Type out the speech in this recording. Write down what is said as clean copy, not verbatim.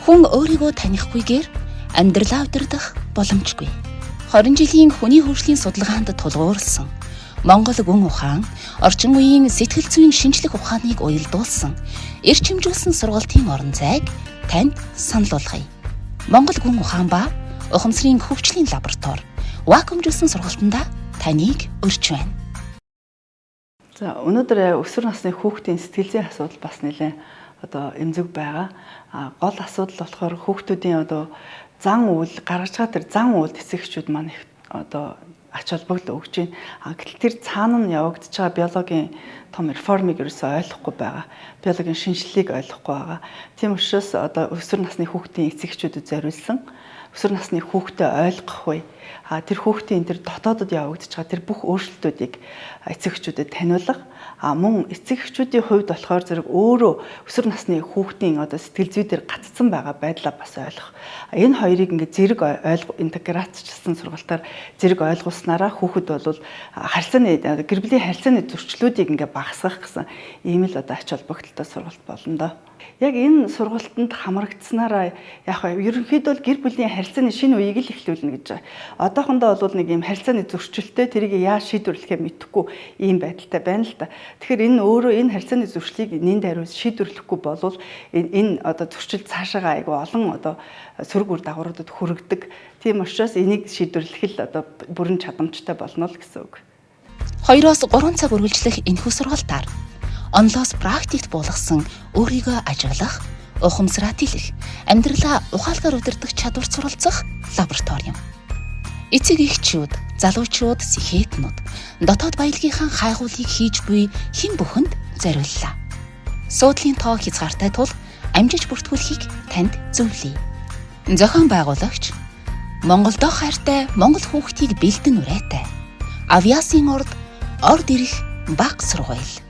Хүн өөрийгөө танихгүйгээр амьдралаа удирдах боломжгүй. 20 жилийн хүний хөгжлийн судалгаанд тулгуурласан Монгол гүн ухаан, орчин үеийн сэтгэл зүйн шинжлэх ухааныг уялдуулсан, эрчимжүүлсэн сургалтын орон зайг танд санал болгоё. Монгол гүн ухаан ба ухамсарын хөгжлийн лаборатори вакуумжуулсан сургалтандаа таныг урьж байна. За, өнөөдөр өсвөр насны хүүхдийн сэтгэл зүйн асуудал бас нэлээд одоо эмзэг байгаа. А гол асуудал болохоор хүүхдүүдийн одоо зан үйл гаргаж байгаа тэр зан үйл эцэг эхчүүд маань их одоо ач холбогдол өгч байна. А гэтэл тэр цаана нь явагдаж байгаа биологийн том реформыг ерөөсөй ойлгохгүй байгаа. Биологийн шинжлэлийг ойлгохгүй байгаа. Тийм учраас одоо өсвөр насны хүүхдийн эцэг эхчүүдэд зориулсан өсвөр насны хүүхдээ ойлгох үе, а тэр хүүхдийн тэр дотоодод явагдаж байгаа тэр бүх өөрчлөлтүүдийг эцэг эхчүүдэд таниулах, а мөн эцэг эхчүүдийн хувьд болохоор зэрэг өөрөө өсвөр насны хүүхдийн одоо сэтгэл зүй дээр гацсан байгаа байдлаа бас ойлгох. Энэ хоёрыг ингээд зэрэг ойлго интеграцчилсан сургалтаар зэрэг ойлгуулснараа хүүхэд бол харилцааны, гэр бүлийн харилцааны зөрчлүүдийг ингээд багасгах гэсэн ийм л одоо ач холбогдолтой сургалт болно доо. Яг энэ сургалтанд хамрагдсанараа яг ерөнхийдөө бол гэр бүлийн харилцааны шинэ үеийг л эхлүүлнэ гэж байгаа. Одоохондоо бол нэг юм харилцааны зөрчилтэй, тэрийг яаж шийдвэрлэхээ мэдэхгүй ийм байдалтай байна л да. Тэгэхээр энэ өөрөө энэ харилцааны зөрчлийг нэн даруй шийдвэрлэхгүй болвол энэ одоо зөрчил цаашаага айгүй олон одоо сөрөг үр дагавруудад хүргэдэг. Тийм учраас энийг шийдвэрлэх л одоо бүрэн чадамжтай болно л гэсэн үг. 2-оос 3 цаг үргэлжлэх энэхүү сургалтаар онолоос практикт буулгасан өөрийгөө ажиглах, ухамсараа тэлэх, амьдралаа ухаалгаар удирдах чадвар суралцах лаборатори юм. Эцэг эхчүүд, залуучууд, сэхээтнүүд, дотоод баялагийнхаа хайгуулыг хийж буй хэн бүхэнд зориуллаа. Суудлын тоо хязгаартай тул амжиж бүртгүүлэхийг танд зөвлөе. Зохион байгуулагч: Монголдоо хайртай, Монгол хүүхдийг бэлдэн уриатай. Авиасын орд, орд ирэх баг сургууль.